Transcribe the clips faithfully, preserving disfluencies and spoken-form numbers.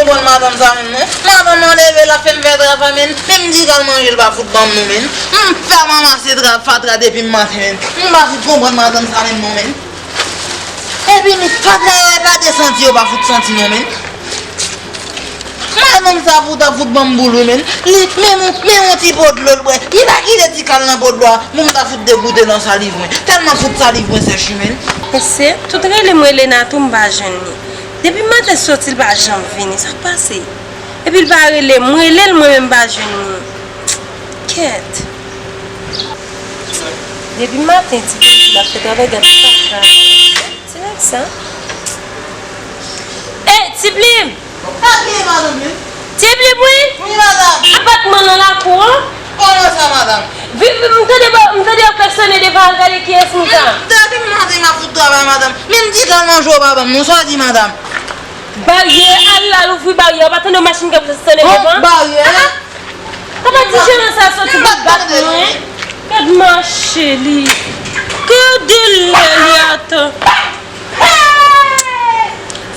Konprann madanm sa menm non. Madanm nan leve, l ap fè m fè travay, men menm ti kal manje l pa fout ban m non, men. M fè m ranmase tra, fatra depi m maten, men. M pa fout konprann madanm sa menm non, men. Epi li, fatra yo pa de santi, yo pa fout santi non, men. Madanm sa pou ta fout ban m boul wi, men. Li, menm, menm yon ti po dlo l bwè. Li pa kite ti kal nan po dlo a pou m ta fout degoute nan saliv mwen. Tèlman fout saliv mwen sèch wi, men. Mesye, tout rele m rele Natou, m pa jwenn li. Depi maten soti, l pa janm vini. Sa k pase? Epi l pa rele m, m rele l, mwen menm m pa jwenn li. Kèt. Depi maten, ti Blim ap fè travay, gad fatra. Ti nèg sa. Ey, ti Blim! Sa k gen, madanm, wi? Ti Blim, wi! Wi, madanm. Apatman nan lakou an? Kòman sa, madanm? Vi, vi, m tande, m tande yo klaksonnen devan, al gade kiyès m ka. Men, depi maten m ap fout travay, madanm. Menm ti kal manje w pa ban m non, sa w di, madanm? Baryè, al la, louvri baryè. Ou pa tande yon machin k ap klaksonnen devan? Baryè? Ah, ah. Papa ti jeran sa soti pou bat mwen. Gad mache li. Gade lè li atan.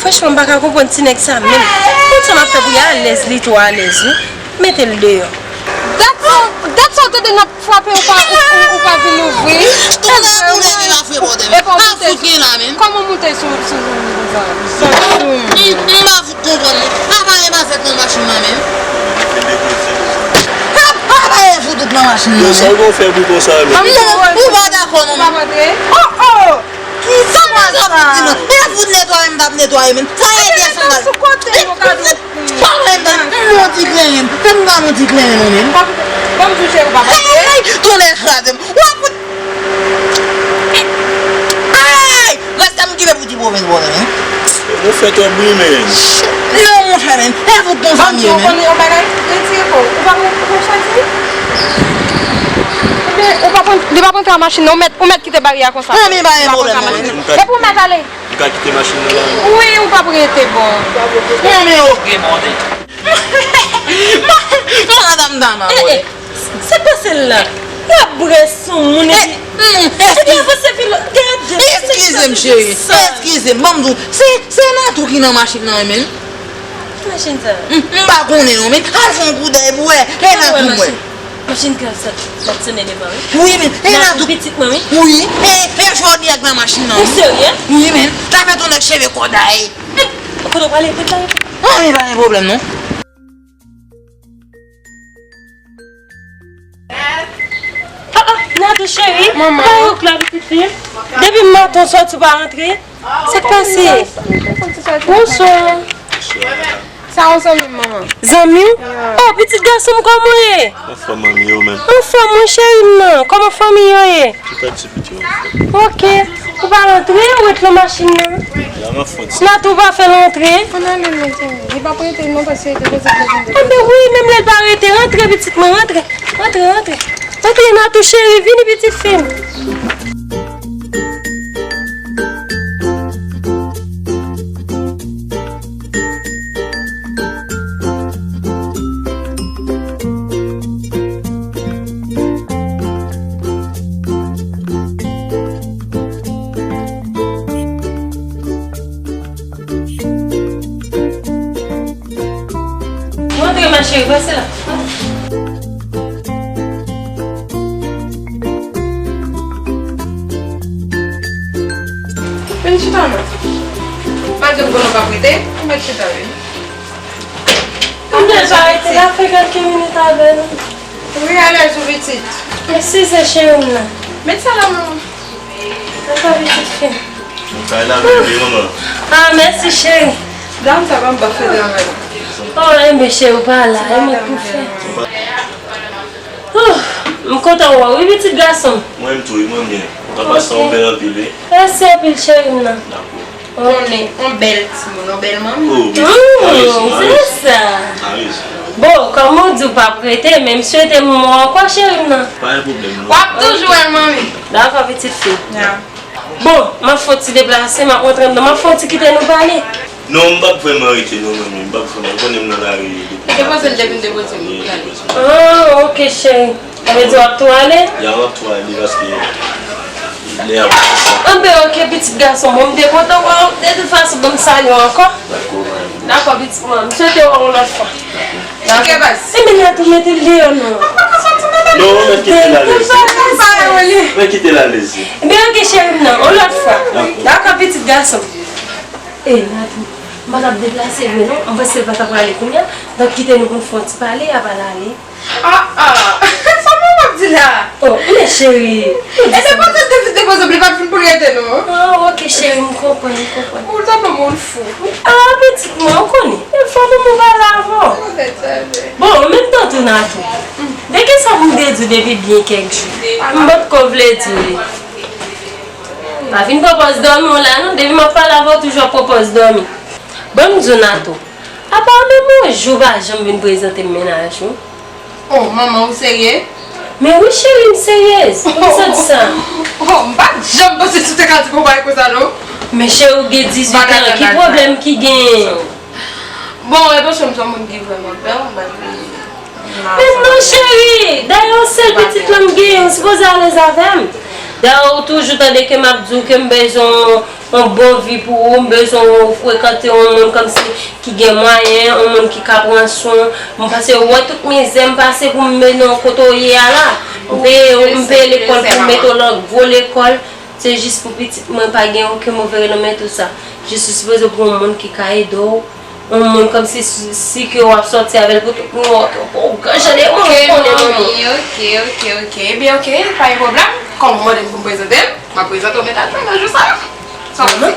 Franchman, m pa ka konprann ti nèg sa menm. Konn sa m ap fè pou li alèz, li twò alèz wi. Mete l deyò. Dat sa, dat sa w tande n ap frape, ou pa, ou, ou, ou pa vin ouvri. Tounen, tounen, li la fè bòdè, men. Epa w moute sou, kòman w moute sou, sou moun konsa? M, m pa fout konprann non. Apa e pa fèt nan machin nan menm? Apa, apa e fout tout nan machin nan menm? Yo, sa w gon fè pou konsa menm? Non, ou pa dakò non. Ou pa antre? Oh, oh! Ki sa sa fout di non? E fout netwaye m t ap netwaye menm. Sa e de sandal. Sou kote yo gade. Pa wè m nan, m yon ti klenyen. Fè m ba m yon ti klenyen non menm. Ban m di w cheri, ou pa antre? Ay, ay, ay, tonnè kraze m. W ap fout. Ay! Rès la m kite pou ti pwovens bò nan men. Ou fè twòp bri men. Non, monchè, men. E fout konsa m ye, men. Ban m di w yon bagay, retire kò w. Ou pa konn, ou konn chwazi? Ebyen, ou pa konn, li p ap antre nan machin nan, ou mèt, ou mèt kite baryè a konsa. Non, men pa gen pwoblèm, non, men. Epi ou mèt ale. M ka kite machin nan la? Wi, ou p ap rete, bon. Non, men oke, bon. Madanm Dama, eh, eh, sa k pase l la? L ap bwè sou moun epi, epi avanse vin gade. Eskize m, cheri. Eskize m. Ban m di w, se, se Natou ki nan machin nan, men. Ki machin sa? M, m pa konnen, non, men. Al fè yon koudèy pou wè. E Natou m wè. Machin grav sa, l ap sonnen devan, wi. Wi, men. E Natou. Pitit mwen, wi. Wi. E, e jodi a k nan machin nan, wi. Ou serye? Wi, men. L ap fè ton nèg cheve kòday. Kote w prale? Kote w prale? Ah, men pa gen pwoblèm, non. Ah, ah, Natou cheri, manman. Kòman w la, pitit fi m? Depi maten w soti w pa rantre. Sa k pase? Bonswa. Sa yon zanmi m, manman. Zanmi w? Oh, pitit gason m, kòman w ye? Anfòm, manmi, ou menm? Anfòm, wi, cheri m nan. Kòman fanmi yo ye? Tout ap di pitit ou anfòm. Oke. Ou pa rantre, ou ret nan machin nan. La, m ap fè ti. Natou pa fè l rantre. Ann ale, non, cheri. Li p ap rete, non, paske li te poze pwoblèm de. Anben wi, menm lè l pa rete, rantre, pitit mwen, rantre. Rantre, rantre. Antre, Natou cheri, vini, pitit fi m. Rantre, ma chérie, pase la. Vin chita non. Malgre m konnen w p ap rete, ou mèt chita, wi. M deja rete la, fè kèlke minit avè nou. Wi, alèz ou pitit. Eskize cheri m nan. Met sa la, manman. Dakò, pitit fi. Ou kay la, bebe, manman. Ah, mèsi, cheri. Dam sa pa m pa fè travay. Oh, enben, cheri, ou pa la. E mwen k pou fè. Oh, m kontan wè w, wi, pitit gason m. Mwen menm tou, wi, mwen byen. Ou ka pase yon bèl anpil, wi. Mèsi anpil, cheri m nan. Dakò. Konnen, yon bèl timoun, yon bèl manmi. Oh, wi. Hmm, se sa. Bon, kòm ou di w p ap rete, men m swete m wè w ankò, cheri m nan. Pa gen pwoblèm, non. W ap toujou wè l, manmi. Dakò, pitit fi. Ya. Bon, m ap fè yon ti deplase, m ap rantre anndan, m ap fè yon ti kite nou pale. Non, m p ap vrèman rete, non, manmi. M p ap vrèman, ou konnen m nan lari depi maten. Depoze l, depi m depoze m. Ah, oke, cheri. Sa vle di w ap tou ale? Ya, m ap tou ale paske lè a pase. Anben, oke, pitit gason, bon, m te kontan wè w. De tout fason, bon, m salye w ankò. Dakò, manmi. Dakò, pitit mwen, m swete w yon lòt fwa. Ok, baz. Ebyen, Natou, mete l deyò, non. Non, men kite l alèz. Mwen kite l alèz. Ebyen, ok, cheri m nan, yon lòt fwa. Dakò, pitit gason. E, Natou, m pa t ap deplase vre, non. M panse l pa t ap prale kounye a. Donk, kite nou konn fè yon ti pale, apre l ale. Ah, ah. Sa mwen w ap di la? Oh, men cheri. E depoze l te vin depoze, li pa t vin pou l rete, non. Ah, ok, cheri, m konprann, m konprann. Ou sanble moun fou. Ah, pitit mwen, ou konnen. E fò moun pa la avè w. Bon, an menm tan tou, Natou. De ki sa m te di w depi byen kèk jou? M potko vle di w li. Pa vin pran pòz dòmi w la, non. Depi m ap pale avè w, toujou ap pran pòz dòmi. Ban m di w, Natou. Apa menm yon jou pa janm vin prezante m mennaj ou? Oh, manman, ou serye? Men wi, cheri, m seryez. Poukisa w di sa? Oh, m pa t janm panse si w te ka di m yon bagay konsa, non. Men cheri, ou gen dizuit an, ki pwoblèm ki genyen? Bon, e paske m se yon moun ki vrèman bèl, m pa t vle. Men non, cheri, dayè yon sèl pitit lan m genyen, ou sipoze alèz avè m. Dayè, ou toujou tande ke m ap di w ke m bezwen yon bon vi pou ou, m bezwen ou frekante yon moun kòmsi ki gen mwayen, yon moun ki ka pran swen w. M pase wè tout mizè m pase pou m mennen w kote w ye a la. M peye, m peye lekòl pou m mete w nan gwo lekòl. Se jis pou pitit mwen pa gen okenn move renon men tout sa. Jis ou sipoze pran yon moun ki ka ede w. Yon moun kòmsi si, si ke w ap sòti avè l pou tout moun wè w, ou gran jan de moun, ou konnen moun. Ok, ok, ok, ok. Ebyen, ok, pa gen pwoblèm. Kòm ou mande m pou m prezante m, m ap prezante w, men ta fè nan jou sa. Sa w panse?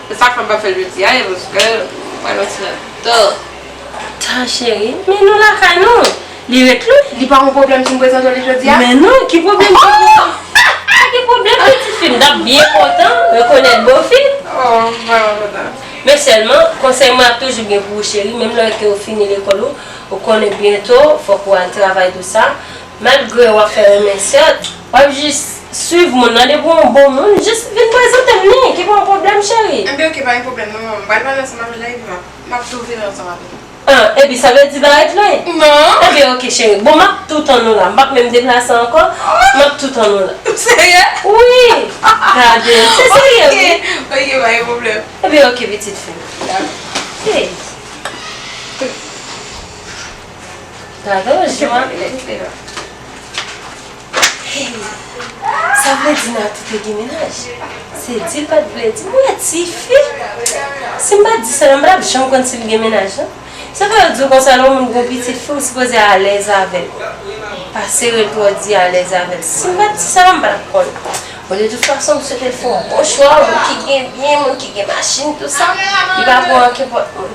Se sa k fè m pa fè l jodi a, e paske m pral yon ti jan ta. Ta cheri, men nou lakay nou. Li ret lwen. Li pa yon pwoblèm si m prezante w li jodi a? Men non, ki pwoblèm, ki pwoblèm? Pa gen pwoblèm, pitit fi m, m t ap byen kontan rekonèt bofi. Oh, m vrèman kontan. Men sèlman, konsèy mwen ap toujou gen pou ou, cheri, menm lè ke ou fini lekòl ou, ou konnen byento, fòk ou al travay tou sa. Malgre w ap fè renmen sè, w ap jis swiv moun nan, depi w yon bon moun, jis vin prezante m li, ki pa yon pwoblèm, cheri. Enben, ok, pa gen pwoblèm, non, manman. M pral pale ansanm avè l la, epi m ap, m ap tou vini ansanm avè l. Ah, epi sa vle di l pa ret lwen? Non. Enben, ok, cheri. Bon, m ap tou tann ou la. M p ap menm deplase ankò. M ap tou tann ou la. Ou serye? Wi. Gade, se serye, wi. Ok, ok, pa gen pwoblèm. Enben, ok, pitit fi m. Dakò. Hey. Gade yon jan. Hey, sa vle di Natou te gen mennaj? Se di l pa t vle di m, wè tifi. Si m pa t di sa, m pa t ap janm konn si l gen mennaj, non. Se fè yo di w konsa, lè yon moun gen yon pitit fi, ou sipoze alèz avè l. Pa sere l twò, di alèz avè l. Si m pa t di sa, m pa t ap konn. Bon, de tout fason, m swete l fè yon bon chwa, moun ki gen byen, moun ki gen machin, tou sa. Li pa pran kenpòt moun.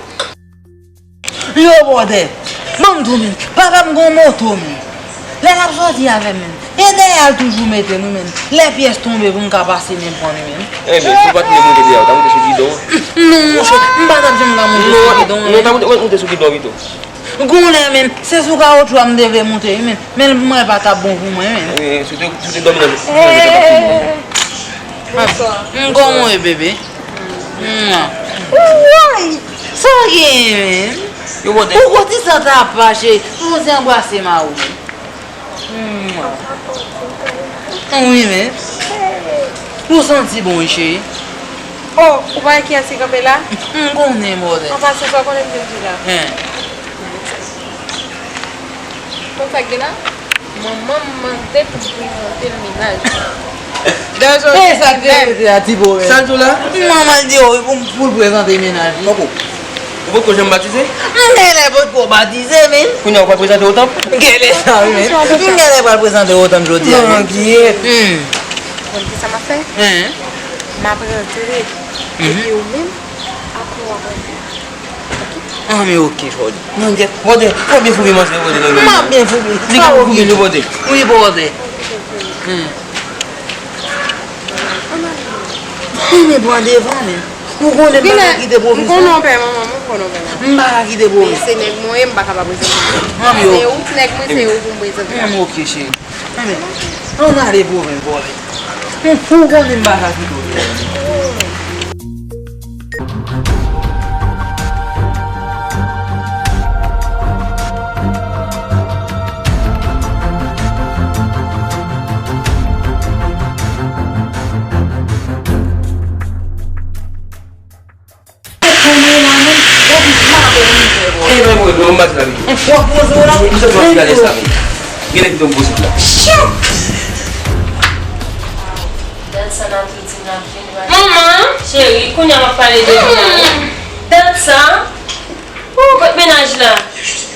Yo, bwòdè, ban m di w, men, papa m gen yon moto, men. Lè l ap sòti avè m, men, e dèyè l toujou mete m, wi, men. Lè pyès tonbe pou m ka pase, men, pran li, men. Ebyen, si w pa t vle moute dèyè, w ta moute sou gidon an. Non, monchè, m pa t ap janm ka moute sou gidon an, non, men. Non, ta moute, moute sou gidon an pito. Gon lè, men, se sou kawotchou a m te vle moute, wi, men. Men mwen pa t ap bon pou mwen, men. Wi, si w te, si w te dòmi nan, nan, nan, nan, nan, nan. Bonswa. M, kòman w ye, bebe? Mwa. Woy! Sa w genyen, men? Yo, bwòdè. Ou konn ti sa t ap fache, ou sipoze anbrase mari w, men. Mwa. Wi, men. Ou santi bon, wi, cheri. Oh, ou pa wè kiyès ki kanpe la? M konnen, bwòdè. An pasan, sa w konnen m vin di la? Hen. Konn sa k gen la? Manman m mande pou m prezante l mennaj. Dèzò, e sa k te rete a, ti bò, sa l di w la? Manman l di w pou, pou l prezante mennaj li. Poko. Ou potko janm batize? M genlè potko batize, men. Kounye a ou pral prezante w tanp? Genlè sa, wi, men. M genlè pral prezante w tanp jodi a, men. Non, gyèt. Hmm. Konn ki sa m ap fè? Hen? M ap rantre. Mhm. Epi ou menm, apre w ap rantre. Ah, men ok, Fòdi. Non, gèt, Fòdi, fò byen foubi manzè, Fòdi, non, non. M ap byen foubi. Di ke foubi li, Fòdi. Wi, Fòdi. Hmm. Wi, men pran devan, men. Ou konnen m pa ka kite pwofesè. M konnen w pè, manman, m konnen w pè, manman. M pa ka kite pwofesè. Men se nèg mwen ye, m pa ka pa prezante. Se ou k nèg mwen, se ou pou m prezante. Hmm, ok, cheri. Ann ale pou mwen vòlè. Ou konnen m pa ka kite w. Konnen la menm, w ap Yo, m pa t la vini. Wap poze w la. Misye pran gade sa. Gen nèg ki tonbe poze w la. Dat sa n ap di n ap vin wè. Manman! Cheri, kounye a m ap pale de mennaj. Dat sa. Ou kot mennaj la?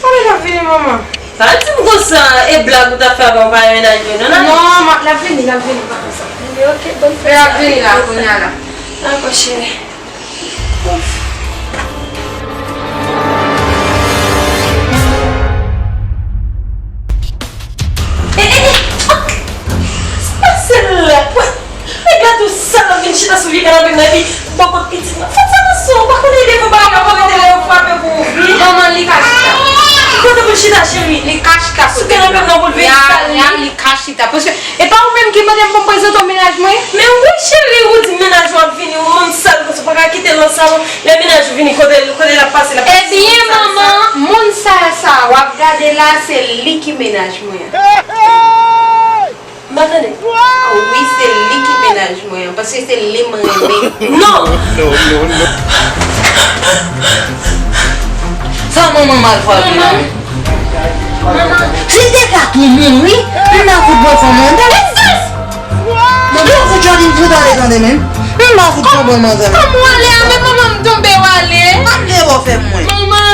Kote l ap vini, manman? Pa di m konsa, e blag ou t ap fè avè m, ou pa renmen mennaj mwen non, Nani? Non, m ap, l ap vini, l ap vini, pa konsa. Li ok, bon fè sa. L ap vini la, kounye a la. Dakò, cheri. Eh, eh, eh, ah! Sa se la, pwen. Nèg la tou sal ap vin chita sou vye kanape m nan, epi bò kot pitit mwen. Fòk sa nan son, ou pa konnen devan bagay la, ou pa mete lè yo frape pou ouvri. Manman, li ka chita. Kote pou l chita, cheri? Li ka chita sou kanapè m nan pou l vin sal li. Ya, li ka chita. Paske E pa ou menm ki mande m pou m prezante w mennaj mwen? Men wi, cheri, ou di mennaj ou ap vini, ou moun sal konsa, ou pa ka kite l nan salon. Lè mennaj ou vini, kote l, kote l ap pase, l ap pase. Ebyen, manman, moun sal sa w ap gade la, se li ki mennaj mwen an. M pa tande. Wi, se li ki mennaj mwen an, paske se li m renmen. Non! Sa manman mal pral gen la menm? Manman, si te ka tou mouri, m ta fout pran fanm nan tande. Yo fout Jodin fout ale tande menm. M ta fout pran fanm nan tande. Kòman w ale a? Men manman m tonbe w ale. Pa vle bò fè mwen. Manman,